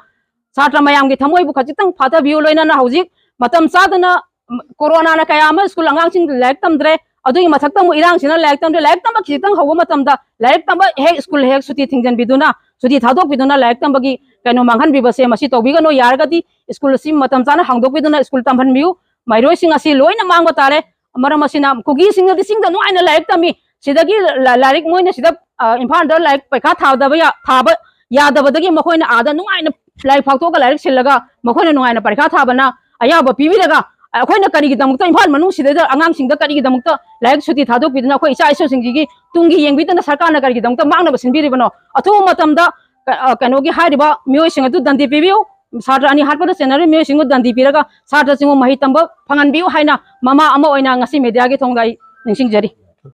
ꯁꯥꯇ꯭ꯔ ꯃꯌꯥꯝꯒꯤ ꯊꯃꯣꯏꯕꯨ ꯈꯖꯤꯛꯇꯪ ꯐꯥꯊꯕꯤꯌꯨ꯫ ꯂꯣꯏꯅꯅ ꯍꯧꯖꯤꯛ ꯃꯇꯝ ꯆꯥꯗꯅ, ꯎꯝ, ꯀꯣꯔꯣꯅꯥꯅ ꯀꯌꯥ ꯑꯃ ꯁ꯭ꯀꯨꯜ ꯑꯉꯥꯡꯁꯤꯡ ꯂꯥꯏꯔꯤꯛ ꯇꯝꯗ꯭ꯔꯦ, ꯑꯗꯨꯒꯤ ꯃꯊꯛꯇ ꯑꯃꯨꯛ ꯏꯔꯥꯡꯁꯤꯅ ꯂꯥꯏꯔꯤꯛ ꯇꯝꯗ꯭ꯔꯦ꯫ ꯂꯥꯏꯔꯤꯛ ꯇꯝꯕ ꯈꯤꯖꯤꯛꯇꯪ ꯍꯧꯕ ꯃꯇꯝꯗ ꯂꯥꯏꯔꯤꯛ ꯇꯝꯕ ꯍꯦꯛ ꯁ꯭ꯀꯨꯜ ꯍꯦꯛ ꯁꯨꯇꯤ ꯊꯤꯡꯖꯤꯟꯕꯤꯗꯨꯅ, ꯁꯨꯇꯤ ꯊꯥꯗꯣꯛꯄꯤꯗꯨꯅ ꯂꯥꯏꯔꯤꯛ ꯇꯝꯕꯒꯤ ꯀꯩꯅꯣ ꯃꯥꯡꯍꯟꯕꯤꯕꯁꯦ ꯃꯁꯤ ꯇꯧꯕꯤꯒꯅꯨ꯫ ꯌꯥꯔꯒꯗꯤ ꯁ꯭ꯀꯨꯜ ꯑꯁꯤ ꯃꯇꯝ ꯆꯥꯅ ꯍꯥꯡꯗꯣꯛꯄꯤꯗꯨꯅ ꯁ꯭ꯀꯨꯜ ꯇꯝꯍꯟꯕꯤꯌꯨ꯫ ꯃꯍꯩꯔꯣꯏꯁꯤꯡ ꯑꯁꯤ ꯂꯣꯏꯅ ꯃꯥꯡꯕ ꯇꯥꯔꯦ꯫ ꯃꯔꯝ ꯑꯁꯤꯅ ꯀꯨꯀꯤꯁꯤꯡꯅꯗꯤ ꯆꯤꯡꯗ ꯅꯨꯡꯉꯥꯏꯅ ꯂꯥꯏꯔꯤꯛ ꯇꯝꯃꯤ, ꯁꯤꯗꯒꯤ ꯂꯥ-, ꯂꯥꯏꯔꯤꯛ ꯃꯣꯏꯅ ꯁꯤꯗ, ꯑ, ꯏꯝꯐꯥꯜꯗ ꯂꯥꯏꯔꯤꯛ ꯄꯩꯈꯥ ꯊꯥꯗꯕ ꯌꯥ-, ꯊꯥꯕ ꯌꯥꯗꯕꯗꯒꯤ ꯃꯈꯣꯏꯅ ꯑꯥꯗ ꯅꯨꯡꯉꯥꯏꯅ ꯂꯥꯏꯔꯤꯛ ꯐꯥꯛꯇꯣꯛꯑꯒ ꯂꯥꯏꯔꯤꯛ ꯁꯤꯜꯂꯒ ꯃꯈꯣꯏꯅ ꯅꯨꯡꯉꯥꯏꯅ ꯄꯔꯤꯈꯥ ꯊꯥꯕꯅ ꯑꯌꯥꯕ ꯄꯤꯕꯤꯔꯒ ꯑꯩꯈꯣꯏꯅ ꯀꯔꯤꯒꯤꯗꯃꯛꯇ ꯏꯝꯐꯥꯜ ꯃꯅꯨꯡꯁꯤꯗꯩꯗ ꯑꯉꯥꯡꯁꯤꯡꯗ ꯀꯔꯤꯒꯤꯗꯃꯛꯇ ꯂꯥꯏꯔꯤꯛ ꯁꯨꯇꯤ ꯊꯥꯗꯣꯛꯄꯤꯗꯨꯅ ꯑꯩꯈꯣꯏ ꯏꯆꯥ ꯏꯁꯨꯁꯤꯡꯁꯤꯒꯤ ꯇꯨꯡꯒꯤ ꯌꯦꯡꯕꯤꯗꯅ ꯁꯔꯀꯥꯔꯅ ꯀꯔꯤꯒꯤꯗꯃꯛꯇ ꯃꯥꯡꯅꯕ ꯁꯤꯟꯕꯤꯔꯤꯕꯅꯣ? ꯑꯊꯨꯕ ꯃꯇꯝꯗ ꯀ-, ꯑ, ꯀꯩꯅꯣꯒꯤ ꯍꯥꯏꯔꯤꯕ ꯃꯤꯑꯣꯏꯁꯤꯡ ꯑꯗꯨ ꯗꯟꯗꯤ ꯄꯤꯕꯤꯌꯨ꯫ ꯁꯥꯇ꯭ꯔ ꯑꯅꯤ ꯍꯥꯠꯄꯗ ꯆꯦꯟꯅꯔꯤꯕ ꯃꯤꯑꯣꯏꯁꯤꯡꯕꯨ ꯗꯟꯗꯤ ꯄꯤꯔꯒ ꯁꯥꯇ꯭ꯔꯁꯤꯡꯕꯨ ꯃꯍꯩ ꯇꯝꯕ ꯐꯪꯍꯟꯕꯤꯌꯨ ꯍꯥꯏꯅ ꯃꯃꯥ ꯑꯃ ꯑꯣꯏꯅ ꯉꯁꯤ ꯃꯦꯗꯤꯌꯥꯒꯤ ꯊꯣꯡꯗ ꯑꯩ ꯅꯤꯡꯁꯤꯡꯖꯔꯤ꯫